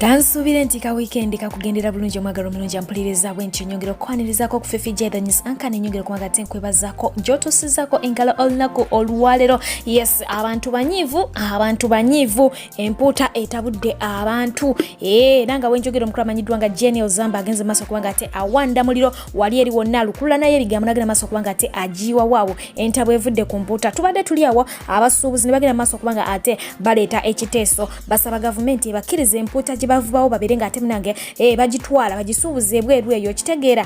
Kansuubire nti ka wiikendi kakugendera bulungi. Omwagala omulungi ampuliriza bwe ntyo, nyongera okukwanirizako ku Fifi J The News Anchor, nenyongera okuba nga ate nkwebazaako gy'otuusizaako engalo olunaku olwaleero. Yes, abantu banyiivu, abantu banyiivu, empuuta etabudde abantu. Era nga wenjogera, omukulu amanyiddwa nga Jenny Ozamba agenze maaso okuba nga ate awanda muliro wali eri wonna, alukulula naye ebigambo nagenda maaso okuba nga ate agiyiwa waawo. Entabwe evudde ku mpuuta. Tubadde tuli awo, abasuubuzi ne bagenda maaso okuba nga ate baleeta ekiteeso, basaba gavumenti ebakkiriza empuuta gye bavubawo babeere nga ate munange bagitwala bagisuubuza ebweru eyo, kitegeera,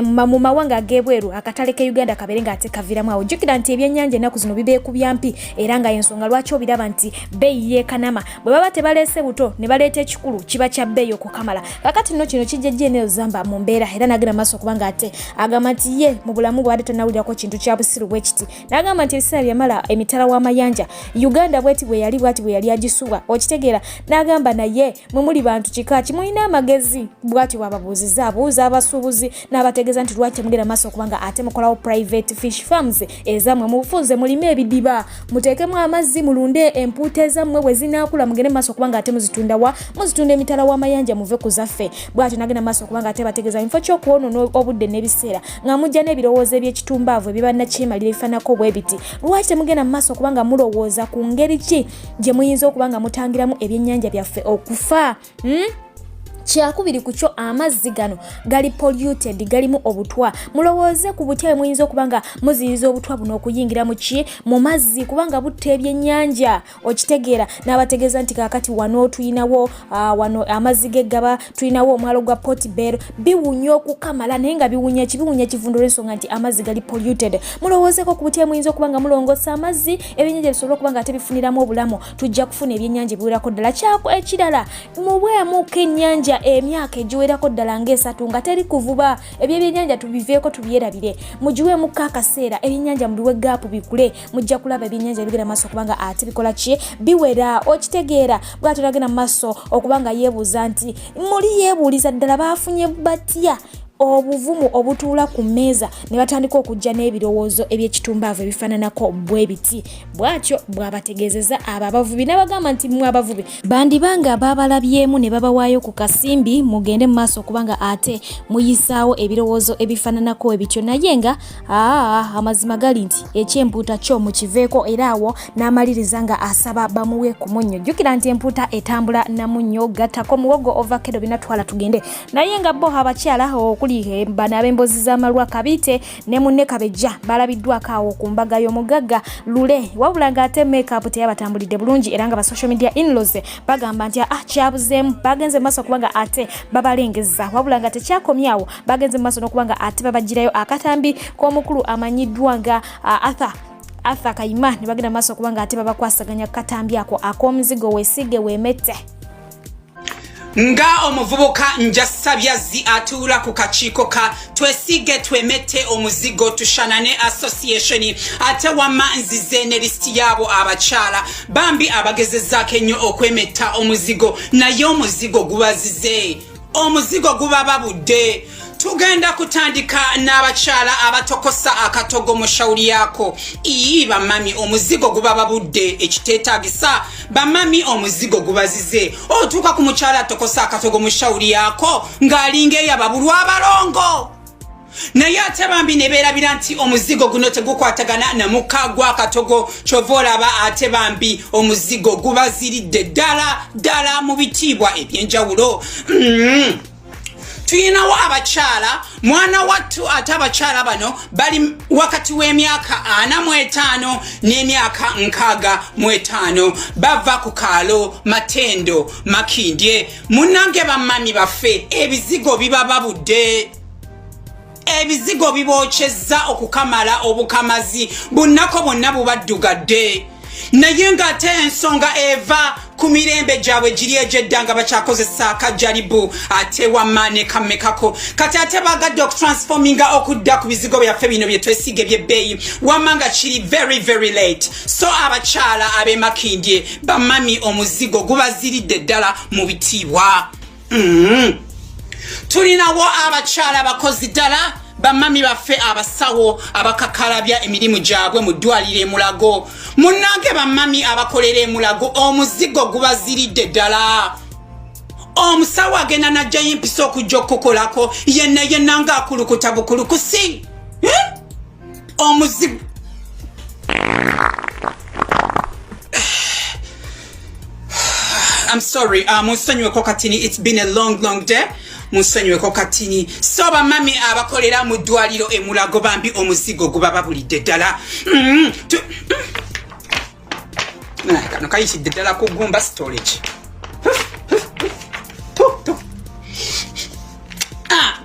mu mawanga ag'ebweru, akatale ke Uganda kabeere nga ate kaviramu awo. Jjukira nti ebyennyanja ennaku zino bibeekubya mpi, era nga ensonga lwaki obiraba nti bbeeyi yeekanama. Bwe baba tebaleese buto ne baleeta ekikulu, kiba kya bbeeyi okukamala. Kakati nno kino kijja Jenny Zamba mu mbeera, era nagenda maaso okuba nga ate agamba nti ye mu bulamu bw'abadde tanawulirako kintu kya busiru bwe kiti. N'agamba nti ebiseera byamala emitala w'amayanja, Uganda bweti bwe yali, bwati bwe yali agisubwa, okitegeera. N'agamba, naye mwe muli bantu kika ki, mulina amagezi? Bwati bw'ababuuziza, abuuza abasuubuzi n'abategeeza nti lwaki temugenda maaso okuba nga ate mukolawo private fish farms ezammwe mubufunze, mulime ebidiba, muteekemu amazzi, mulunde empuuta ezammwe, bwe zinaakula mugende maaso okuba nga ate muzitunda wa? Muzitunda emitala w'amayanja, muve ku zaffe. Bw'atyo n'agenda maaso okuba nga ate bategeeza info ky'okwonoona obudde n'ebiseera nga mujja n'ebirowoozo eby'ekitumbaavu ebibannakyemalira ebifaanako bwe biti. Lwaki temugenda mu maaso okuba nga mulowooza ku ngeri ki gye muyinza okuba nga mutangiramu ebyennyanja byaffe okufa, Kyakubiri ku kyo, amazzi gano gali polluted, galimu obutwa. Mulowooze ku butya bwe muyinza okuba nga muziyiza obutwa buno okuyingira mu ki? Mu mazzi, kubanga butta ebyennyanja, okitegeera. N'abategeeza nti kaakati wano tulinawo wano amazzi g'eggaba, tulinawo omwalo gwa Port Bell, biwunya okukamala, naye nga biwunya ekibiwunya ekivundo olw'ensonga nti amazzi gali polluted. Mulowoozeko ku butya muyinza okuba nga mulongoosa amazzi, ebyennyanja bisobole okuba nga ate bifuniramu obulamu. Tujja kufuna ebyennyanja ebiwerako ddala. Kyako ekirala, mubwemuko ennyanja emyaka egiwerako ddala ng'esatu nga teri kuvuba. Ebyebyennyanja tubiveeko, tubyerabire, mugiweemuko akaseera, ebyennyanja mubiwe gap bikule. Mujja kulaba ebyennyanja bigenda maaso okuba nga ate bikola ki? Biwera, okitegeera. Bwatyo nagenda mu maaso okuba nga yeebuuza nti muli yeebuuliza ddala baafunye batya obuvumu obutuula ku mmeeza ne batandika okujja n'ebirowoozo eby'ekitumbaavu ebifaananako bwe biti. Bw'atyo bw'abategeezeza abo abavubi, n'abagamba nti mmwe abavubi bandibanga babalabyemu ne babawaayo ku kasimbi, mugende mu maaso okuba nga ate muyisaawo ebirowoozo ebifaananako ebityo. Naye nga aa, amazima gali nti ekyempuuta kyo mukiveeko. Era awo n'amaliriza nga asaba bamuwe ku munnyo. Jjukira nti empuuta etambula na munnyo, gattako muwogo, ovakkedo, binatwala tugende. Naye nga bo abakyala okuli bano ab'emboozi z'amalwa, Kabiite ne munne Kabejja, balabiddwako awo ku mbaga y'omugagga Lule, wabula ng'ate makeup teyabatambulidde bulungi, era nga ba social media inlaws bagamba nti ah, kyabuzeemu. Bagenze mu maaso okuba nga ate babalengeza, wabula nga tekyakomyawo, bagenze mu maaso n'okuba nga ate babagirayo akatambi k'omukulu amanyiddwa nga Arthur Kayima, ne bagenda mu maaso okuba nga ate babakwasaganya katambi ako ak'omuzigo weesige weemette. Nga omuvubuka Njasabyazi atuula ku kakiiko ka Twesige Twemette Omuzigo Tushanane Association, ate wamma nzize ne lisiti yaabo abakyala bambi abagezezaako ennyo okwemetta omuzigo, naye omuzigo gubazize, omuzigo gubababudde. Tugenda kutandika n'abakyala abatokosa akatogo mu shawuli yaako. Ii, bamami, omuzigo gubababudde ekiteetagisa. Bamami, omuzigo gubazize. Otuuka ku mukyala atokosa akatogo mu shawuli yaako ng'alinga eyababulwa abalongo, naye ate bambi ne beerabira nti omuzigo guno tegukwatagana na mukka gw'akatogo. Kyova olaba ate bambi omuzigo gubaziridde ddala ddala mu bitiibwa ebyenjawulo. Tuyinawo abakyala, mwana wattu, ate abakyala bano bali wakati w'emyaka 45 n'emyaka 65, bava ku kaalo Matendo, Makindye. Munnange, bamami baffe, ebizigo bibababudde, ebizigo bibokyezza okukamala obukamazi, bunnako bwonna bubaddugadde, naye ng'ate ensonga eva ku mirembe gyabwe giri egyedda nga bakyakozesa akajalibu, ate wamma ne kammekako. Kati ate bagadde okutransforminga okudda ku bizigo byaffe bino bye twesiga ebyebbeeyi, wamma nga kiri very very late. So abakyala ab'emakindye, bamami, omuzigo gubaziridde ddala mu bitiibwa. Tulinawo abakyala abakozi ddala, bamami baffe abasawo abakakalabya emirimu gyabwe mu ddwaliro emulago. Munnange, bamami abakolera emulago, omuzigo gubaziridde ddala. Omusawo agenda najjayo empisa okujja okukukolako yenna yenna ng'akulukuta bukulukusi. Omuzigo. I'm sorry, munsonyiweko katini, it's been a long long day. Munsonyiweko katini. So bamami abakolera mu ddwaliro e Mulago bambi omuzigo gubababulidde ddala. Kano kayitidde ddala ku gumba storage.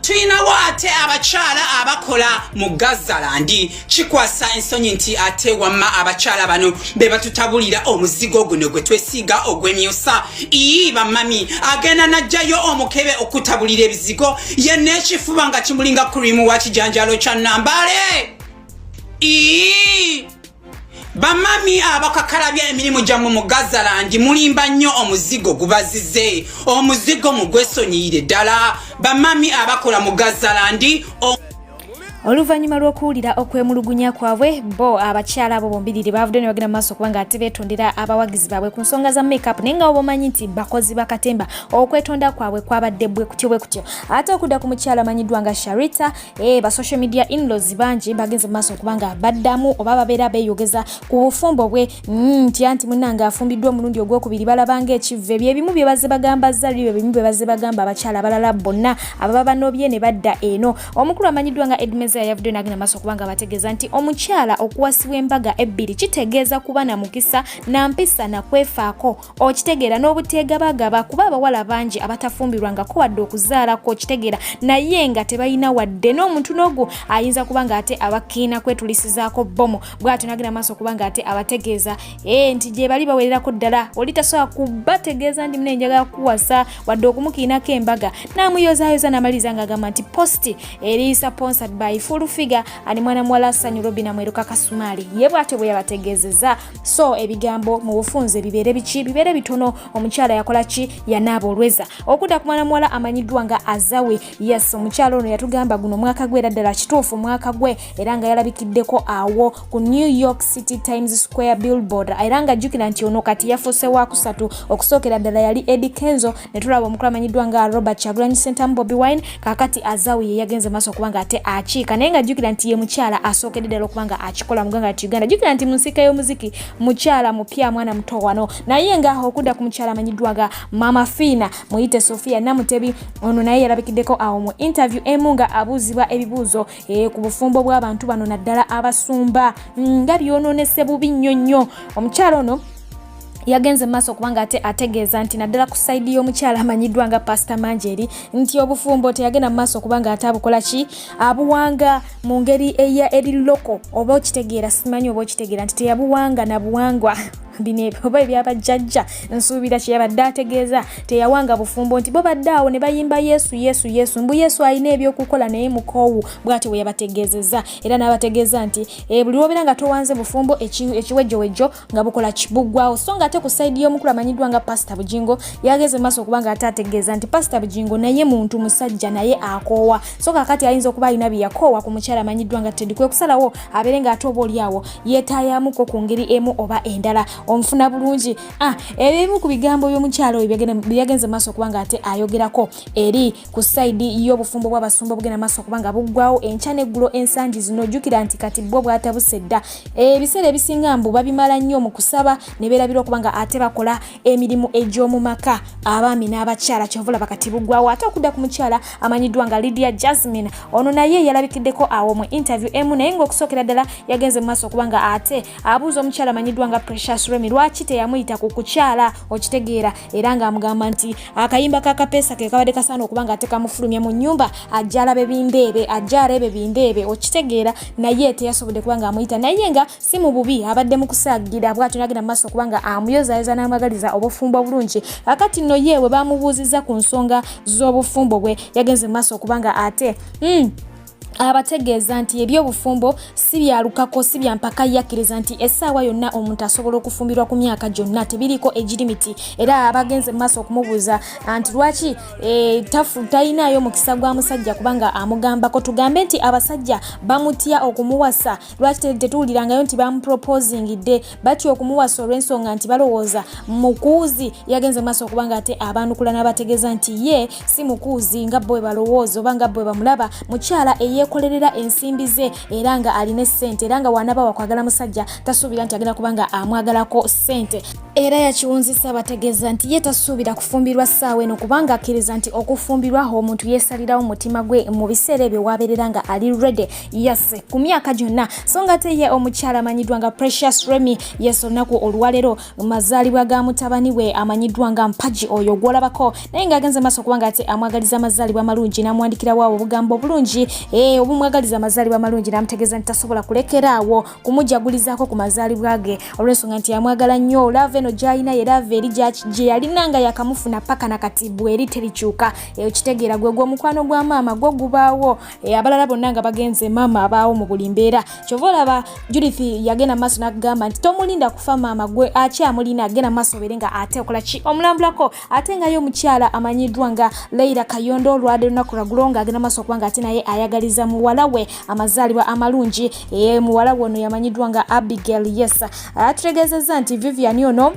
Tulinawo ate abakyala abakola mu Gazaland. Kikwasa ensonyi nti ate wamma abakyala bano be batutabulira omuzigo guno gwe twesiiga ogw'emyosa. Ii bamami agenda n'ajjayo omukebe okutabulira ebizigo yenna ekifuba nga kimulinga kurimu wa kijanjalo kya Nambale. Ii bamami abakakalabya emirimu gyammwe mu Gazaland mulimba nnyo, omuzigo gubazize, omuzigo mugwesonyiyire ddala. Bamami abakola mu Gazaland. Oluvannyuma lw'okuwulira okwemulugunya kwabwe, bo abakyala abo bombiriri baavudde ne bagenda mu maaso kubanga ate beetondera abawagizi baabwe ku nsonga za makeup, naye nga bomanyi nti bakozi bakatemba. Okwetonda kwabwe kwabadde bwe kutyo bwe kutyo. Ate okudda ku mukyala amanyiddwa nga Sharita, ba social media inlaws bangi bagenze mu maaso kubanga baddamu oba babeera beeyogeza ku bufumbo bwe nti anti munnange afumbiddwa omulundi ogwokubiri, balabanga ekivve. Byebimu bye bazze bagamba Zari, bye bimu bye bazze bagamba abakyala abalala bonna ababa banobye ne badda eno. Omukulu amanyiddwa nga Edmezaya yavuddeyo n'agenda maaso kubanga abategeeza nti omukyala okuwasibwa embaga ebbiri kitegeeza kuba na mukisa na mpisa na kwefaako, okitegeera, n'obuteegabagaba, kuba abawala bangi abatafumbirwangako wadde okuzaalako, okitegeera, naye nga tebalina wadde n'omuntu n'ogwo ayinza kuba nga ate abakiina kwetulisizaako bbomu. Bw'atyo n'agenda maaso kuba nga ate abategeeza nti gye bali bawererako ddala, oli tasobola kubategeeza nti mune njagala kuwasa wadde okumukiinako embaga. N'amuyozaayoza n'amaliriza ng'agamba nti post eri sponsored by Full Figure ani mwana muwala Sanyu Robina Mweruka Kasumaali. Ye bw'atyo bwe yabategeezezza. So ebigambo mu bufunze bibeere biki? Bibeere bitono. Omukyala yakola ki? Yanaaba olweza. Okudda ku mwana muwala amanyiddwa nga Azawi, yes, omukyala ono yatugamba guno mwaka gwe, era ddala kituufu mwaka gwe, era nga yalabikiddeko awo ku New York City Times Square billboard, era nga jjukira nti ono kati yafuuse wakusatu. Okusookera ddala yali Eddie Kenzo, ne tulaba omukulu amanyiddwa nga Robert Kyagulanyi Ssentamu Bobi Wine. Kaakati Azawi ye yagenze maaso okuba nga ate akiika, naye nga jjukira nti ye mukyala asookedde ddala okuba nga akikola mu ggwanga lyattu Uganda. Jjukira nti mu nsiika y'omuziki mukyala mupya, mwana muto wano. Naye nga okudda ku mukyala amanyiddwa nga Mama Fiina, muyite Sofia Namutebi, ono naye yalabikiddeko awo mu interview emu nga abuuzibwa ebibuuzo ku bufumbo bw'abantu bano, naddala abasumba, nga byonoonese bubi nnyo nnyo. Omukyala ono yagenze maaso kubanga ate ategeeza nti naddala ku sayidi y'omukyala amanyiddwa nga Pasita Manjeri, nti obufumbo teyagenda mu maaso kubanga ate abukola ki, abuwanga mu ngeri eya eri loko, oba okitegeera, simanyi oba okitegeera, nti teyabuwanga na buwangwa bino oba ebyabajjajja. Nsuubira kye yabadde ategeeza, teyawanga bufumbo, nti bo badde awo ne bayimba Yesu, Yesu, Yesu, mbu Yesu alina ebyokukola naye mukoowu. Bw'atyo bwe yabategeezezza, era n'abategeeza nti buli lwobeera nga towanze bufumbo, ekiwejjowejjo nga bukola kibuggwawo. So nga ate ku sayidi y'omukulu amanyiddwa nga Pasita Bugingo, yageze maaso okuba nga ate ategeeza nti Pasita Bugingo naye muntu musajja, naye akoowa. So kakati ayinza okuba alina bye yakoowa ku mukyala amanyiddwa nga Teddy, kwe kusalawo abeere ng'ate oba oli awo yeetaayamuko ku ngeri emu oba endala. Onfuna bulungi? Ebimu ku bigambo by'omukyala oyo bye yagenze maaso okuba nga ate ayogerako eri ku sayidi y'obufumbo bw'abasumba obugenda maaso okuba nga buggwawo enkya n'eggulo ensangi zino. Ojjukira nti kati bwo bwatabuse dda, ebiseera ebisinga mbu babimala nnyo mu kusaba ne beerabira okuba nga ate bakola emirimu egy'omu maka, abaami n'abakyala, kyova olaba kati buggwawo. Ate okudda ku mukyala amanyiddwa nga Lydia Jasmine, ono naye yalabikiddeko awo mu interview emu, naye ng'okusookera ddala yagenze mu maaso okuba nga ate abuuza omukyala amanyiddwa nga Precious Remy lwaki teyamuyita ku kukyala, okitegeera, era ng'amugamba nti akayimba ka kapeesa ke kabadde kasaana okuba nga ate kamufulumya mu nnyumba, ajja alabe bindeebe, ajja alebe bindeebe, okitegeera, naye teyasobodde kuba nga amuyita, naye nga si mu bubi, abadde mu kusaagira. Bw'atyo n'agenda mu maaso okuba nga amuyozaayoza n'amwagaliza obufumbo obulungi. Akati nno ye bwe bamubuuzizza ku nsonga z'obufumbo bwe, yagenze mu maaso okuba nga ate Abategeeza nti ebyobufumbo si byalukako, si bya mpaka. Yakkiriza nti essaawa yonna omuntu asobola okufumbirwa ku myaka gyonna, tebiriko egirimiti. Era abagenze mu maaso okumubuuza nti lwaki e, talinaayo mukisa gwa musajja kubanga amugambako, tugambe nti abasajja bamutya okumuwasa, lwaki tetuwulirangayo nti bamuproposingidde, batya okumuwasa olw'ensonga nti balowooza mukuuzi. Yagenze maaso okuba nga ate abanukula n'abategeeza nti ye si mukuuzi nga bwe balowooza oba nga bwe bamulaba, mukyala eyeekolerera ensimbi ze era nga alina essente, era nga wanaba wakwagala musajja tasuubira nti agenda kuba nga amwagalako ssente. Era yakiwunzisa abategeeza nti ye tasuubira kufumbirwa ssaawa eno, kubanga akkiriza nti okufumbirwa omuntu yeesalirawo mutima gwe mu biseera ebyo wabeerera nga ali ready, yes, ku myaka gyonna. So nga ate ye omukyala amanyiddwa nga Precious Remy, yes, olunaku olwaleero mazaalibwa ga mutabani we amanyiddwa nga Mpagi, oyo gwolabako, naye ng'agenze maaso okuba nga ate amwagaliza amazaalibwa amalungi, n'amuwandikirawo awo obugambo obulungi obumwagaliza amazaalibwa amalungi, n'amutegeeza nti tasobola kulekeraawo kumujagulizaako ku mazaalibwa ge olw'ensonga nti amwagala nnyo. Love eno gy'alina ye love eri gye yalina nga yakamufuna paka nakati, bweri terikyuka. Okitegeera, gwe gw'omukwano gwa maama gwo gubaawo, abalala bonna nga bagenze, maama abaawo mu buli mbeera. Kyova olaba Judith yagenda maaso n'agamba nti tomulinda kufa, maama gwe akyamulina, agenda maaso obeere nga ate okola ki, omulambulako. Ate nga ye omukyala amanyiddwa nga Leira Kayondo, olwadde lunaku lwagulo ng'agenda maaso okuba nga ate naye ayagaliza muwala we amazaalibwa amalungi. Muwala we ono yamanyiddwa nga Abigail. Yes, atutegeezezza nti Vivian ono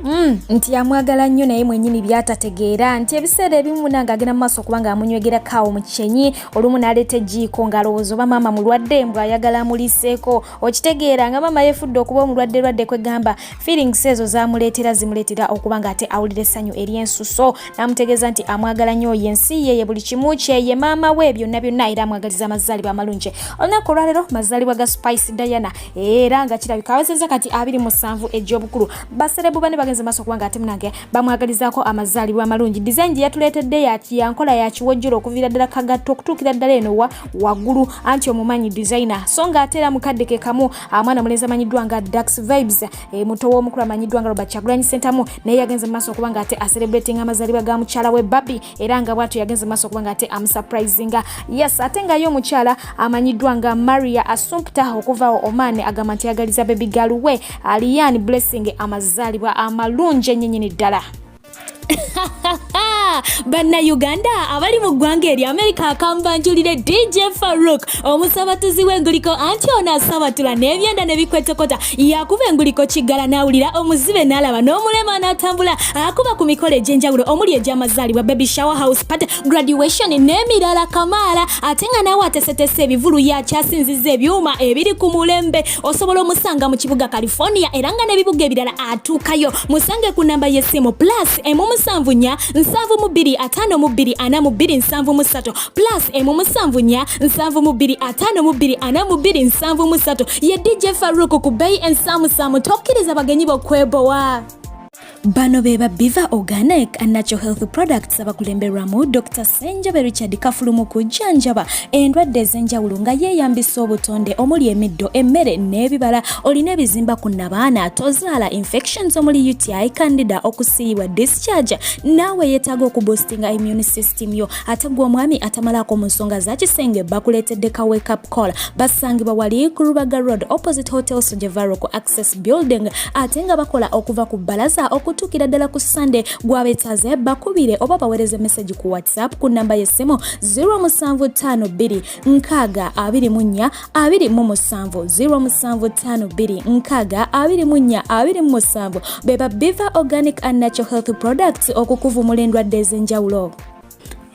nti amwagala nnyo, naye mwennyini byatategeera nti ebiseera ebimu munange agenda mu maaso okuba nga amunywegerako awo mu kyenyi, olumu n'aleeta ejjiiko ng'alowooza oba maama mulwadde, mbw ayagala amuliiseeko. Okitegeera nga maama yeefudde okuba omulwadde lwadde, kwegamba feelings ezo zamuleetera zimuleetera okuba nga ate awulira essanyu ery'ensuso. N'amutegeeza nti amwagala nnyo, ye nsi ye, ye buli kimu kye, ye maama we byonna byonna, era amwagaliza amazaalibwa amalungi. Olunaku olwaleero mazaalibwa ga Spice Diana, era nga kirabika awezezza kati 27 egy'obukulu. Baserebu bane bagenze maaso okuba nga ate munange bamwagalizaako amazaalibwa amalungi. Design gye yatuleetedde yankola ya kiwojjolo okuviira ddala kagatto okutuukira ddala eno wa waggulu, anti omumanyi designer. So nga ate era mukadde ke kamu, mwana mulenzi amanyiddwa nga Dax Vibes, muto w'omukulu amanyiddwa nga Robert Kyagulanyi Sentamu, naye yagenze maaso okuba nga ate acelebrating amazaalibwa ga mukyala we Babi, era nga bwatyo yagenze maaso okuba nga ate amusurprisinga. Yes, ate nga ye omukyala amanyiddwa nga Maria Asumpta okuva Oman agamba nti yagaliza baby girl we Alian Blessing amazaalibwa amalungi ennyenyini ddala. Bannayuganda abali mu ggwanga erya Amerika, akambanjulire DJ Faruk, omusabatuzi w'enguliko, anti ono asabatula n'ebyenda ne bikwetokota. Yakuba enguliko kiggala n'awulira, omuzibe n'alaba, n'omulema n'atambula. Akuba ku mikolo egy'enjawulo omuli egy'amazaalibwa, baby shower, house party, graduation n'emirala kamaala. Ate nga naawe atesetese ebivulu, yakyasinziza ebyuma ebiri ku mulembe. Osobola omusanga mu kibuga California, era nga n'ebibuga ebirala atuukayo. Musange ku namba y'essimu +1 74 52 42 73, +1 74 52 42 73. Ye DJ Faruk ku bbeeyi ensaamusaamu. Tokkiriza bagenyi bokwebowa. Bano be ba Biva Organic and Natural Health Products abakulemberwamu Dr Senjobe Richard Kafulu mu kujjanjaba endwadde ez'enjawulo nga yeeyambisa obutonde omuli emiddo, emmere n'ebibala. Olina ebizimba ku nabaana, tozaala, infections omuli UTI, candida, okusiiyibwa, discharge, naawe yeetaaga okuboostinga immune system yo, ate gwe omwami atamalaako mu nsonga za kisenge, bakuleetedde ka wake up call. Basangibwa wali ku Rubaga Road, opposite Hotel Sojevaro, ku Access Building, ate nga bakola okuva ku bbalaza okutuukira ddala ku Sunday. Gwabetaaze bakubire oba baweereze message ku WhatsApp ku namba y'essimu 0752 6 24 27, 0752 6 24 27. Beba Biva Organic and Natural Health Products okukuvumula endwadde ez'enjawulo.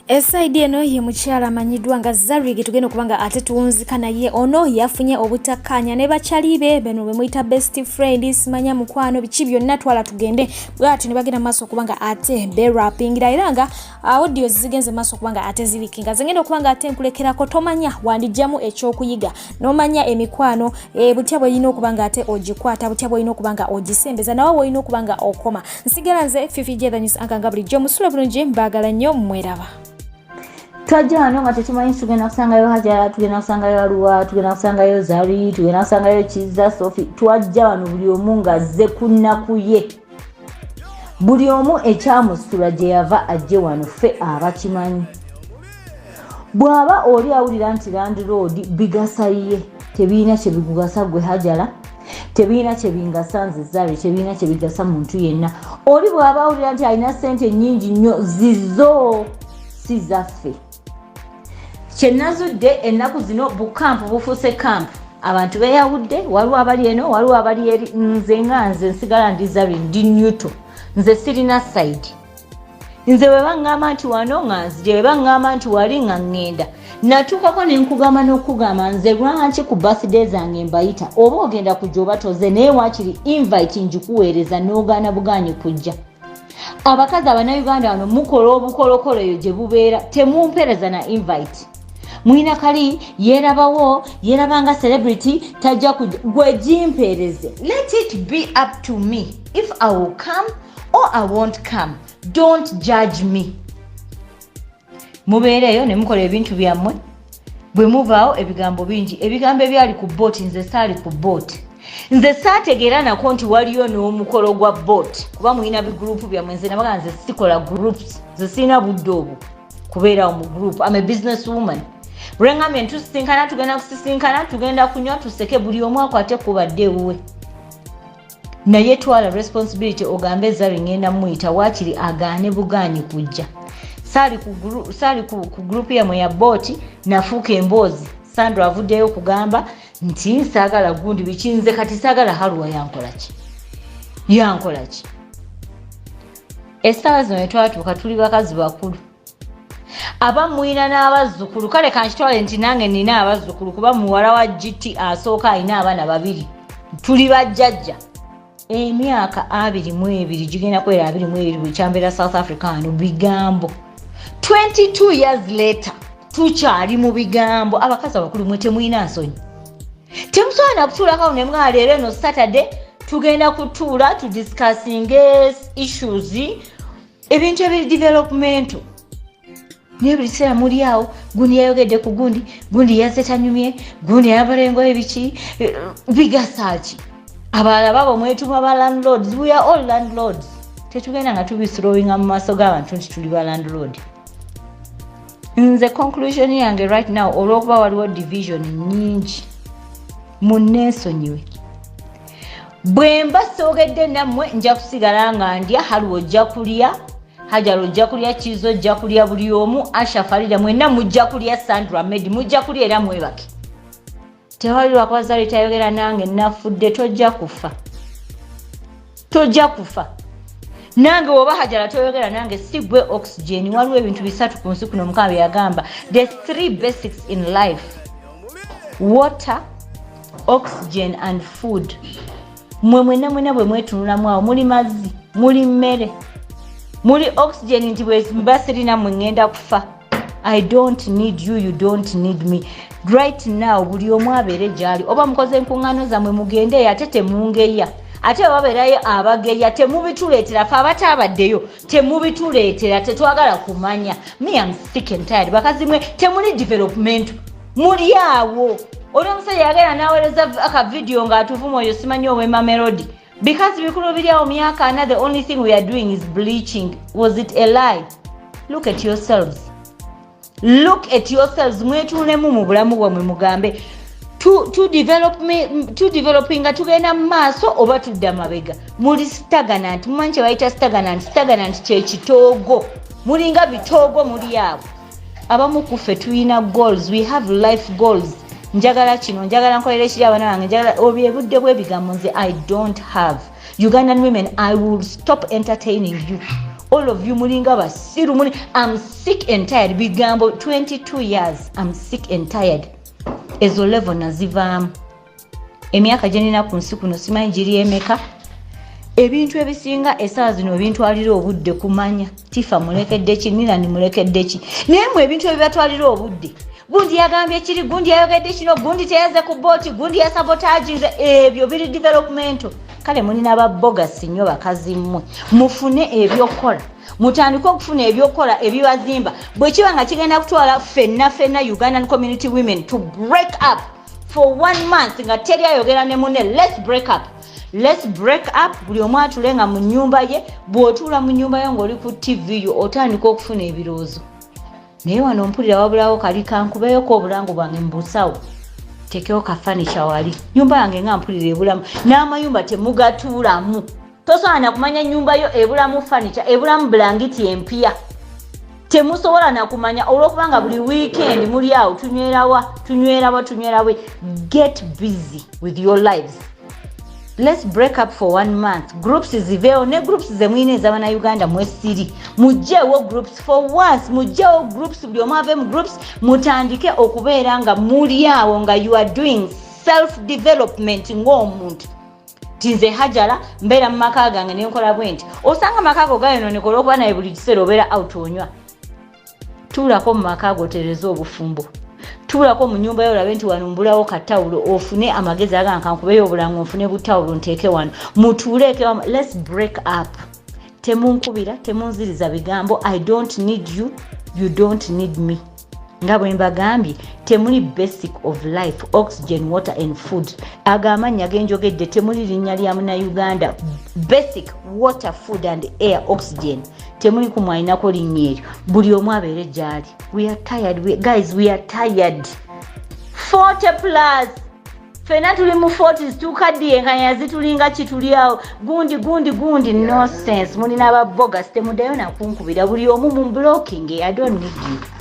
Esaidi eno ye mukyala amanyiddwa nga Zarig, tugenda okuba nga ate tuwunzika naye. Ono yafunye obutakkaanya ne bakyali be beno bemuyita best friend, simanya mukwano biki byonna, twala tugende bwatyo ne bagenda maaso okuba nga ate berapingira, era nga audio zigenze maaso okuba nga ate zirikinga. Zengenda okuba nga ate nkulekerako, tomanya wandijjamu ekyokuyiga n'omanya emikwano butya bwelina okuba nga ate ogikwata, butya bwolina okuba nga ogisembeza, nawe wolina okuba nga okoma. Nsigala nze Fifi Jethanis Anka, nga bulijjo musule bulungi, mbaagala nnyo, mweraba. Twajja wano nga tetumanyi tugenda kusangayo Hajara, tugenda kusangayo Aluwa, tugenda kusangayo Zari, tugenda kusangayo Kiza Sofi. Twajja wano buli omu ng'azze ku nnaku ye, buli omu ekyamusitula gye yava ajje wano. Ffe abakimanyi. Bw'aba oli awulira nti landlord bigasa ye, tebirina kyebigugasa gwe Hajara, tebirina kyebingasa nze Zari, tebirina kyebigasa muntu yenna. Oli bw'aba awulira nti alina sente nnyingi nnyo, zizo, si zaffe. Kyenazudde ennaku zino, bukampu bufuuse kampu, abantu beyawudde, waliwo abali eno, waliwo abali eri. Nze nga nze nsigala ndi Zari, ndi neutral, nze sirina side. Nze bwe baŋŋamba nti wano nga nzije, bwe baŋŋamba nti wali nga ŋŋenda. Natuukako ne nkugamba n'okugamba, nze lwaki ku birthday zange mbayita, oba ogenda kujja oba toze, naye waakiri invite ngikuweereza n'ogaana bugaanyi kujja. Abakazi Abannayuganda wano mukola obukolokolo eyo gye bubeera, temumpeereza na invite. Mwina kali yeerabawo, yeerabanga celebrity, tajja kujja. Gwe gimpeereze, let it be up to me if I will come or I won't come. Don't judge me. Mubeereeyo ne mukola ebintu byammwe, bwe muvaawo ebigambo bingi, ebigambo ebyali ku boat. Nze saali ku boat, nze saategeera nako nti waliyo n'omukolo gwa boat, kuba mulina bigurupu byammwe. Nze nabaga, nze sikola groups, nze sirina budde obwo kubeerawo mu group. Am a business woman. Lwengambye ntusisinkana, tugenda kusisinkana, tugenda kunywa, tuseke, buli omu akwate kubadde ewuwe. Naye twala responsibility, ogambe Zari ngenda muyita, waakiri agaane bugaanyi kujja. Saali ku gurupu yammwe ya boat, nafuuka emboozi. Sandra avuddeyo okugamba nti saagala gundi biki, nze kati saagala Haluwa. Yankolaki? Yankolaki? Essaawa zino netwatuuka tuli bakazi bakulu, abamwina n'abazzukulu. Kale kankitwale nti nange nina abazzukulu, kuba muwala wa GT asooka alina abaana babiri. Tuli bajjajja. Emyaka 22 gigenda kwera 22 bwekyambeera South Africa wano. Bigambo 22 years later tukyali mu bigambo. Abakazi abakulu mwe temulina nsonyi, temusobola nakutuulako nemwa leero eno Saturday tugenda kutuula tudiscussinge issues, ebintu ebiri developmental. Naye buli kiseera muli awo, gundi yayogedde ku gundi, gundi yazze tanyumye, gundi ayambala engoye biki. Bigasa ki? Abalala babo mwetuma ba landlords. We are all landlords. Tetugenda nga tubithrowinga mu maaso g'abantu nti tuli ba landlord. Nze conclusion yange right now, olw'okuba waliwo division nyingi, munneesonyiwe bwe mba soogedde nammwe. Nja kusigala nga ndya. Haluwa ojja kulya, Hajara ojja kulya, Kiiza ojja kulya, buli omu, Asha, Farida, mwenna mujja kulya, Sandra, Medi, mujja kulya era mwebake. Tewali lwakuba Zali tayogera nange nafudde. Tojja kufa, tojja kufa nange. Woba Hajara toyogera nange, si gwe oxygen. Waliwo ebintu bisatu ku nsi kuno Mukama bye yagamba, the three basics in life: water, oxygen and food. Mwe mwenna mwenna bwe mwetunulamu awo, muli mazzi, muli mmere, muli oxygen. Nti bwe mba sirina mwe ŋŋenda kufa. I don't need you, you don't need me right now. Buli omu abeere gyali, oba mukoze enkuŋŋaano zammwe, mugendeeyo, ate temungeya. Ate bwe babeerayo abageya, temubituleetera. Fe abataabaddeyo temubituleetera, tetwagala kumanya. Me, am sick and tired. Bakazi mwe temuli development, muli awo. Oli omusajja yagenda n'aweereza akavidiyo ng'atuvuma, oyo simanyi owema Melody. Because bikulu biri awo myaka 40, the only thing we are doing is bleaching. Was it a lie? Look at yourselves, look at yourselves. Mwetunulemu mu bulamu bwammwe, mugambe tu developinga, tugenda mu maaso oba tudda mabega? Muli stagnant. Mumanyi kye bayita stagnant? Stagnant kyekitoogo, mulinga bitoogo, muli abo. Abamu kuffe tulina goals, we have life goals. Njagala kino, njagala nkolera ekiri abaana bange, njagala obyo. Ebudde bw'ebigambo nze I don't have. Ugandan women, I will stop entertaining you. All of you mulinga basiru muli. I'm sick and tired bigambo. 22 years, I'm sick and tired. Ezo level nazivaamu. Emyaka gye nina ku nsi kuno simanyi giri emeka. Ebintu ebisinga essaawa zino ebintwalira obudde kumanya Tifa mulekedde ki, Nirani mulekedde ki. Naye mwe ebintu ebibatwalira obudde, gundi yagambye kiri, gundi yayogedde kino, gundi teyaze ku boat, gundi yasabotaginze, ebyo biri developmental? Kale mulina babogasi nnyo bakazi mmwe. Mufune ebyokukola, mutandike okufuna ebyokukola ebibazimba. Bwe kiba nga kigenda kutwala ffenna ffenna Ugandan community women to break up for one month nga teri ayogera ne munne, let's break up, let's break up. Buli omu atule nga mu nyumba ye. Bw'otuula mu nyumba yo ng'oli ku TV yo, otandika okufuna ebirowoozo. Naye wano mpulira wabulawo kali kankubeyoko obulango bwange mu busawo, tekewo kafanica wali nyumba yange nga mpulira ebulamu. N'amayumba temugatuulamu, tosobola nakumanya nyumba yo ebulamu fanica, ebulamu bulangiti empya, temusobola nakumanya olwokubanga buli weekend muli awo tunywerawa, tunywerawa, tunywerawe. Get busy with your lives. Let's break up for one month. Groups ziveewo, ne groups zemulina ez'abanauganda mwesiri, mugjeewo groups for once, mugjeewo groups, buli omu ave mu groups, mutandike okubeera nga muli awo nga you are doing self development ng'omuntu. Ti nze Hajara mbeera mu maka gange nenkola bwe nti, osanga amaka go gayononeka olwokuba naye buli kiseera obeera out onywa. Tuulako mu maka go, otereze obufumbo, tuulako mu nyumba yo, olabe nti wano mbulawo katawulo, ofune amagezi aganka nkubeyo obulango, nfune butawulo nteeke wano, mutuuleeke. Let's break up. Temunkubira, temunziriza bigambo. I don't need you, you don't need me. Nga bwe mbagambye, temuli basic of life, oxygen, water and food. Ago amannya genjogedde, temuli linnya lya Munauganda. Basic water, food and air, oxygen, temuli kumwalinako linnya eryo. Buli omu abeere gyali. We are tired. Guys, we are tired. 40 plus, fena tuli mu 40s, tukaddiye, enkanya zitulinga kituli awo gundi gundi gundi. No sense. Mulina ababogas, temuddayo nakunkubira. Buli omu mu blocking. I don't need you.